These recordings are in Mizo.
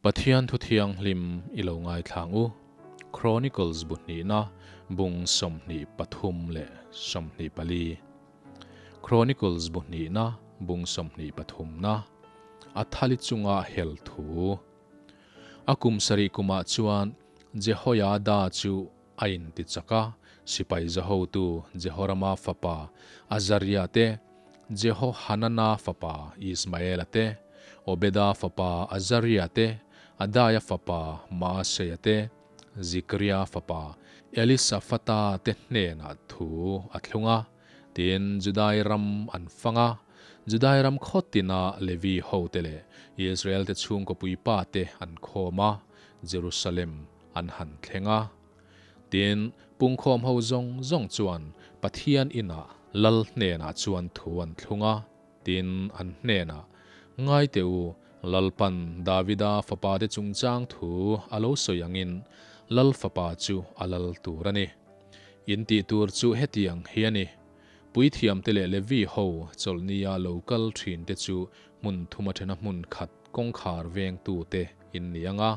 Pathian thu thianghlim i lo ngaithlang u. Chronicles bu hnihna bung 23 leh 24. Chronicles bu hnihna bung 23 na Athali chunga hel thu. A kum sarih kumah chuan Jehoiada chu a inti chak a, sipai zahotu Jehorama fapa Azaria te, Jehohanana fapa Ismaela te, Obeda fapa Azaria te, Adaia fapa Maaseia te, Zikria fapa Elisafata te hnenah thu a thlung a. Tin, Judai ram an fang a, Judai ram khaw tina Levi hote leh Israel-te chhungkaw puipate an khawm a, Jerusalem an han thleng a. Tin, pungkhawm ho zawng zawng chuan Pathian inah lal hnenah chuan thu an thlung a, tin, an hnenah, Ngai teh u, Lalpan Davida fapate chungchang thu a lo sawi angin lal fapa chu a lal tur a ni. In tih tur chu hetiang hi a ni, Puithiamte leh Levi ho chawlhnia lo kal thinte chu hmun thuma thena hmun khat kawngkhar vengtute in ni ang a.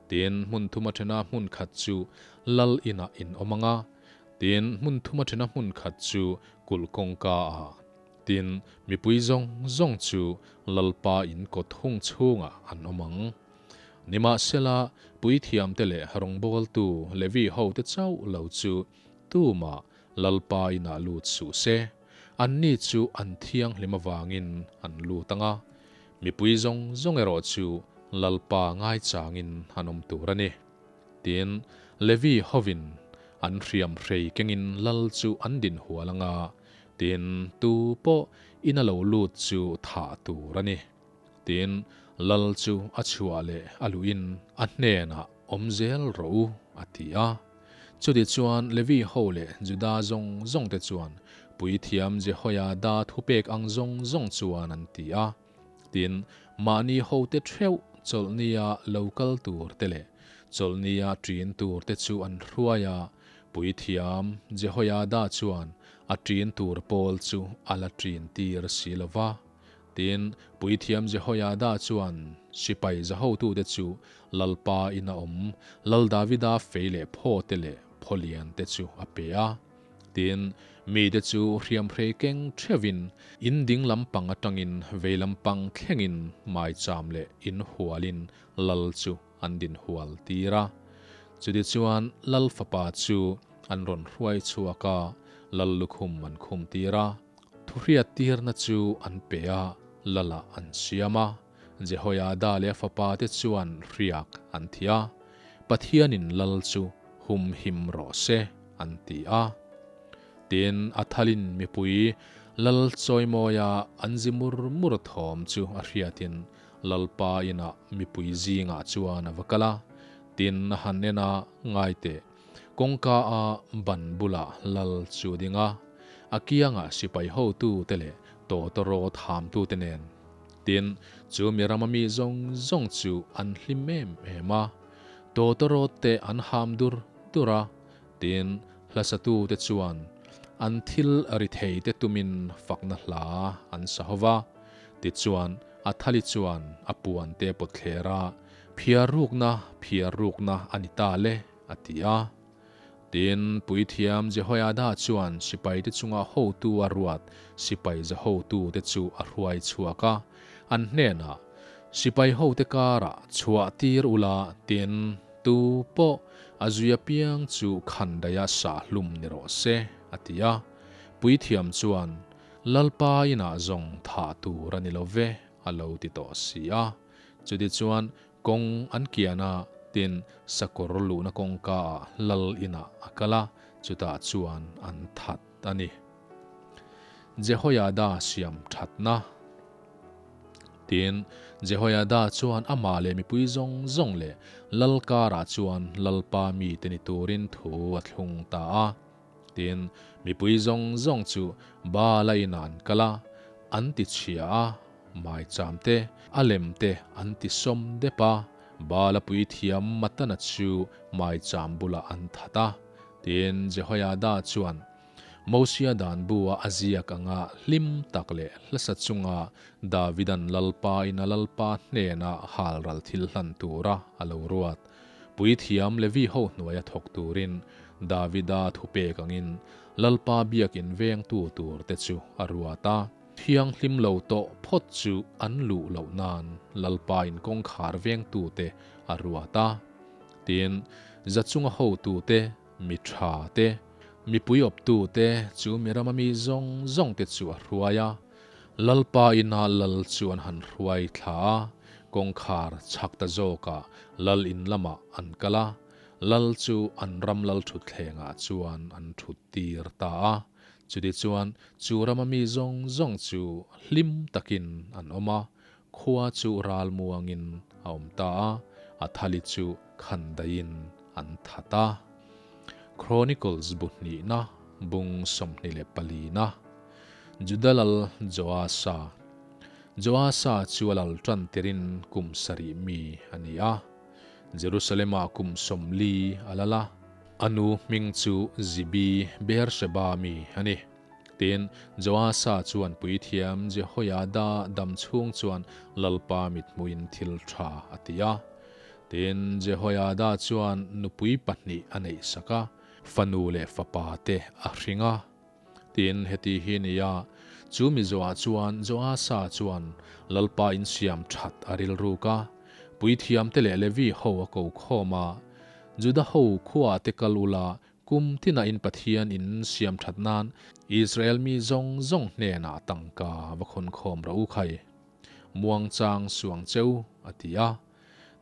Tin, hmun thuma thena hmun khat chu lal inah in awm ang a. Tin, hmun thuma thena hmun khat chu kulh kawngka ah. Tin, mipui zawng zawng chu Lalpa in kawt hung chhungah an awm ang. Nimahsela, puithiamte leh rawngbawltu Levi hote chauh lo chu tumah Lalpa inah lut suh se. Anni chu an thianghlim avangin an lut ang a, mipui zawng zawng erawh chu Lalpa ngaichangin an awm tur a ni. Tin, Levi hovin an hriam hrei kengin lal chu an din hual ang a, tin, tu pawh ina lo lut chu thah tur a ni. Tin, lal chu a chhuah leh a luhin a hnenah awm zel rawh u, a ti a. Chutichuan Levi ho leh Juda zawng zawngte chuan puithiam Jehoiada thupek ang zawng zawng chuan an ti a. Tin, mahni hote theuh chawlhnia lo kal tur te leh chawlhnia ṭin tur te chu an hruai a, puithiam Jehoiada chuan a ṭin tur pawl chu a la ṭin tir si lo va. Tin, puithiam Jehoiada chuan sipai zahotute chu Lalpa ina awm Lal Davida fei leh phaw te leh phawlian te chu a pe a. Tin, mite chu hriamhrei keng theuhin in ding lampang atangin vei lampang thlengin maicham leh in hualin lal chu an din hual tir a. Chutichuan Lal fapa chu an rawn hruai chhuak a, Lal lukhum an khum tir a. Thuhriattirna chu an pe a, Lala an siam a. Jehoiada leh a fapate chuan hriak an thi a, Pathianin Lal chu humhim rawh se, an ti a. Tin, a thalin mipui Lal chawimawia an zi mur mur thawm chu a hriatin Lalpa inah mipui zingah chuan a va kal a. Tin, a han en a, Ngai teh, Kawngka a ban bulah lal chu a ding a, a kiangah sipai hotute leh tawtawrawt hamtute nen. Tin, chu mi rama mi zawng zawng chu an hlim em em a, tawtawrawt te an ham dur dur a, tin, hlasatute chuan an thil ri thei te tumin fakna hla an sa ho va. Tichuan, a thali chuan a puan te pawtthler a, Phiar rukna, phiar rukna a ni ta le, a ti a. Tin, puithiam Jehoiada chuan sipaite chunga hotu a ruat sipai zahotute chu a hruai chhuak a, an hnenah, Sipai hote karah chhuah tir ula, tin, tu pawh a zui apiang chu khandaia sah hlum ni rawh se, a ti a. Puithiam chuan, Lalpa inah zawng thah tur a ni lo ve, a lo ti tawh si a. Chutichuan kawng an kian a, tin, sakawr luhna kawngka ah lal inah a kal a, chutah chuan an that a ni. Jehoiada siam thatna. Tin, Jehoiada chuan amah leh mipui zawng zawng leh lal karah chuan Lalpa mite ni turin thu a thlung ta a. Tin, mipui zawng zawng chu Baala inah an kal a, an ti chhia a, maicham te, a lem te an ti sawm dep a, Baala puithiam Matana chu maicham bulah an that a. Tin, Jehoiada chuan, Mosia dan bu-a a ziak anga hlim tak leh hlasa chunga Davidan Lalpa in a Lalpa hnena halral thil hlan tura a lo ruat. Puithiam Levi ho hnuaia thawk turin Davida thupek angin Lalpa biakin vengtu tur te chu a ruat a. Thianghlim lo tawh phawt chu an luh loh nan Lalpa in kawngkhar vengtu te a ruat a. Tin, zachunga hotu te, mi tha te, mipui awptu te chu mi rama mi zawng zawng te chu a hruai a. Lalpa ina lal chu an han hruai thla a, kawngkhar chhak ta zawkah lal in lamah an kal a, lal chu an ram lal thutthlengah chuan an thut tir ta a. Chutichuan chu rama mi zawng zawng chu hlim takin an awm a, khua chu ral muangin a awm ta a, a thali chu khan daihin an that a. Chronicles bu hnihna bung 24 na Juda lal Joasa Joasa chu a lal tan tirin kum sarih mi a ni a, Jerusalem-ah kum 40 a lal a. A nu hming chu Zibi Beersheba mi a ni. Tin, Joasa chuan puithiam Jehoiada dam chhung chuan Lalpa mithmuhin thil tha a ti a. Tin, Jehoiada chuan nupui pahnih a neih sak a, fanu leh fapa te a hring a. Tin, heti hi nia, chu mi zawhah chuan Joasa chuan Lalpa insiam that a rilruk a, puithiamte leh Levi ho a ko khawm a, Juda ho khuaah te kal ula, kum tinah in Pathian in siam that nan Israel mi zawng zawng hnenah tangka va khawn khawm rawh u khai. Muangchang suang cheu, a ti a.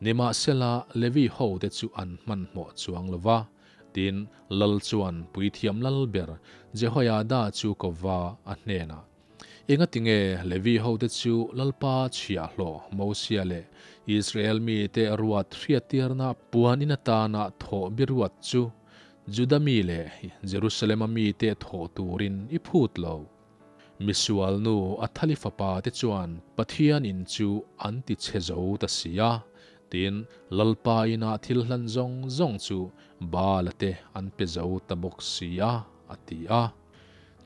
Nimahsela, Levi hote chu an hmanhmawh chuang lo va. Tin, lal chuan puithiam lal ber Jehoiada chu kova a hnenah, Engatinge Levi hote chu Lalpa chhiahhlawh Mosia leh Israel mite ruat hriattirna puan in atana thawh biruat chu Juda mi leh Jerusalema mite thawh turin i phut lo? Misual nu a thali fapa te chuan Pathian in chu an ti chhe zo ta si a, tin, Lalpa inah thil hlan zawng zawng chu Baala te an pe zo ta bawk si a, a ti a.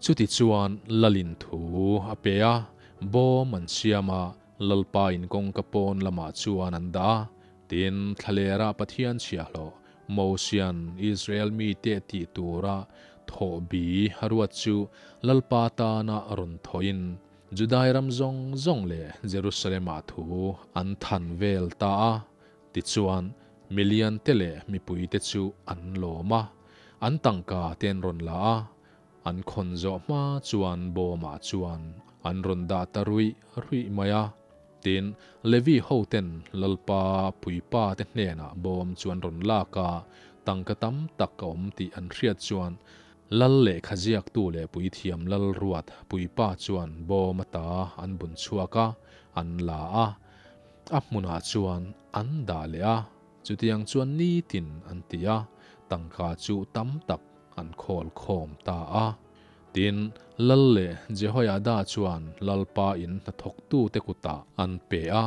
Chuti chuan Lalin thu a pe a, bawm an siam a, Lalpa in kawngka pawn lamah chuan an dah a, tin, thlalera Pathian chhiahhlawh Mosian Israel mite tih tura thawh bi a ruat chu Lalpa tana rawn thawhin Judai ram zawng zawng leh Jerusalem-ah thu an than vel ta a. Tichuan, miliante leh mipuite chu an lawm a, an tangka te an rawn la a, an khawn zawh hma chuan bawmah chuan an rawn dah ta ruih ruih mai a. Tin, Levi hoten Lalpa puipa te hnenah bawm chu an rawn lak a, tangka tam tak a awm tih an hriat chuan Lal lehkha ziaktu leh puithiam Lal ruat puipa chuan bawm ata an bun chhuak a, an la a, a hmunah chuan an dah leh a, chutiang chuan nitin an ti a, tangka chu tam tak an khawl khawm ta a. Tin, Lal leh Jehoiada chuan Lalpa in hnathawktute kutah an pe a,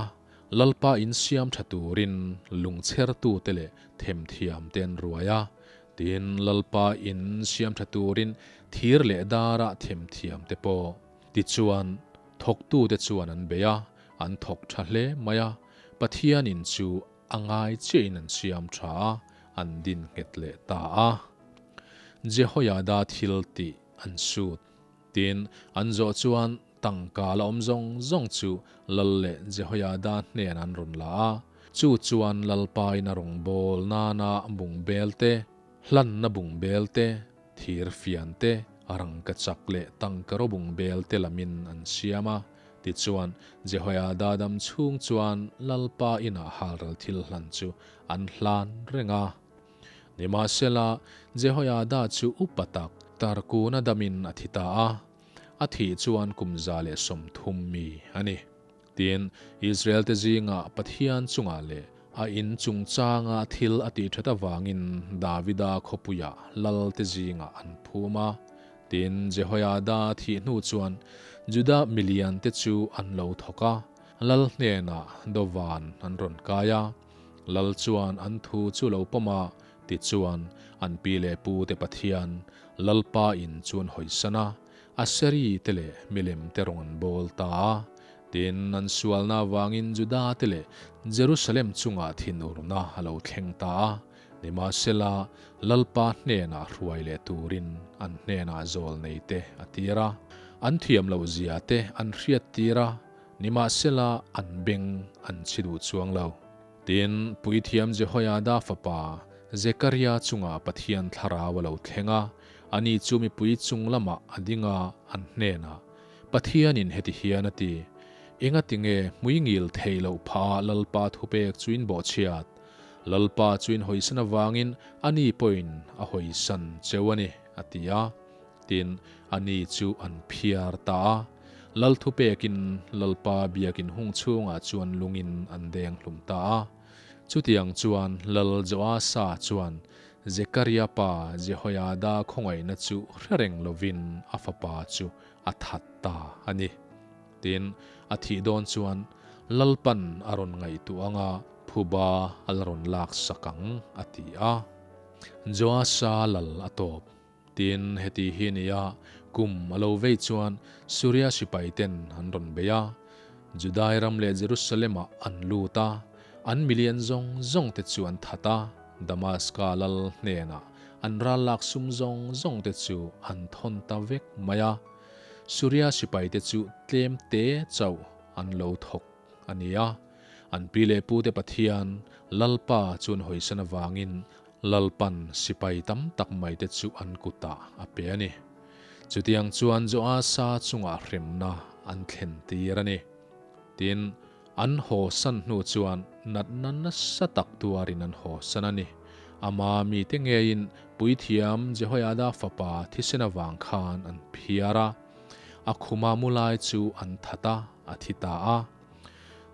Lalpa in siam tha turin lungchhertute leh themthiamte an ruai a. Tin, Lalpa in siam tha turin thir leh dara themthiamte pawh. Tichuan, thawktute chuan an bei a, an thawk tha hle mai a, Pathian in chu a ngai chiahin an siam tha a, an din nghet leh ta a. Jehoiada thil tih an sut. Tin, an zawh chuan tangka la awm zawng zawng chu Lal leh Jehoiada hnen an rawn la a. Chu chuan Lalpain a rawngbâwl nâna bungbêl te, hlanna bungbêl te, thir fian te, rangkachak leh tangkaraw bungbêl te lamin an siam a. Tichuan, Jehoiada dam chhûng chuan Lalpa inah halral thil hlan chu an hlan reng a. Nimahsela, Jehoiada chu upa tak, tarkuna damin a thi ta a, a thih chuan kum 130 mi a ni. Tin, Israelte zingah Pathian chungah leh a in chungchanga thil a tih that avangin Davida khawpuiah lalte zingah an phum a. Tin, Jehoiada thih hnu chuan Juda miliante chu an lo thawk a, lal hnenah dawvan an rawn kai a. Lal chuan an thu chu lo pawm a, Tichuan, an pi leh pu te Pathian, Lalpa in chu an hawisan a, Aseri te leh milem te rawng an bawl ta a. Tin, an sualna avangin Juda te leh Jerusalem chungah thinurna a lo thleng ta a. Nimahsela, Lalpa hnenah hruai leh turin an hnenah zawl nei te a tir a. An thiam loh zia te an hriat tir a, nimahsela an beng an chhi duh chuang lo. Tin, Puithiam Jehoiada fapa Zekaria chungah Pathian thlarau a lo thleng a, ani chu mipui chung lamah a ding a, an hnenah, Pathianin heti hian a ti, Engatinge hmuingil theih loh phah Lalpa thupek chu in bawhchhiat? Lalpa chu in hawisan avangin ani pawhin a hawisan cheu a ni, a ti a. Tin, ani chu an phiar ta a. Lal thupekin Lalpa biakin hung chhungah chuan lungin an deng hlum ta a. Chutiang chuan Lal Joasa chuan Zekaria pa Jehoiada khawngaihna chu hre reng lovin a fapa chu a that ta a ni. Tin, a thih dawn chuan Lalpan a rawn ngaihtuah anga phuba a la rawn laksak ang, a ti a. Joasa lal a tawp. Tin, heti hi nia, kum a lo vei chuan Suria sipaiten an rawn bei a, Judai ram leh Jerusalem-ah an lut a, an milian zawng zawngte chu an that a, Damaska lal hnenah an ral lak sum zawng zawngte chu an thawn ta vek mai a. Suria sipaite chu tlem te chauh an lo thawk a ni a, an pi leh pute Pathian, Lalpa chu an hawisan avangin Lalpan sipai tam tak maite chu an kutah a pe a ni. Chutiang chuan Joasa chungah hremna an thlen tir a ni. Tin, an haw san hnu chuan natna nasa tak tuarin an haw san a ni. Ama mite ngeiin Puithiam Jehoiada fapa thisen avang khan an phiar a, a khuma mu lai chu an that a, a thi ta a.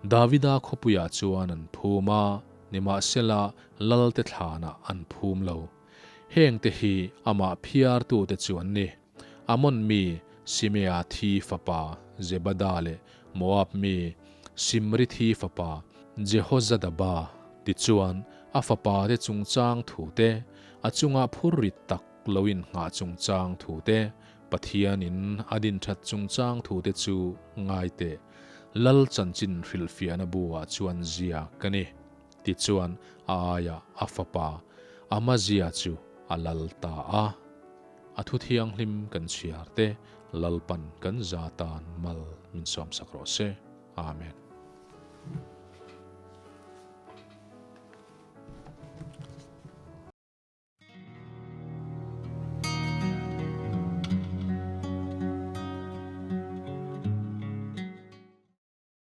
Davida khawpuiah chuan an phum a, nimahsela Lalte thlanah an phum lo. Hengte hi amah phiartute chu an ni, Amon mi Simea thi fapa Zebada leh Moab mi Simri thi fapa Jehozadaba. Tichuan, a fapate chungchang thute, a chunga phurrit tak lo innghah chungchang thute, Pathianin a dinthat chungchang thute chu ngai teh. Lal chanchin hrilhfiahna bu-ah chuan ziak a ni. Tichuan, a aiah a fapa Amazia chu a lal ta a. A thu thianghlim kan chhiar te Lalpan kan za tan mal min sawmsak rawh se. Amen.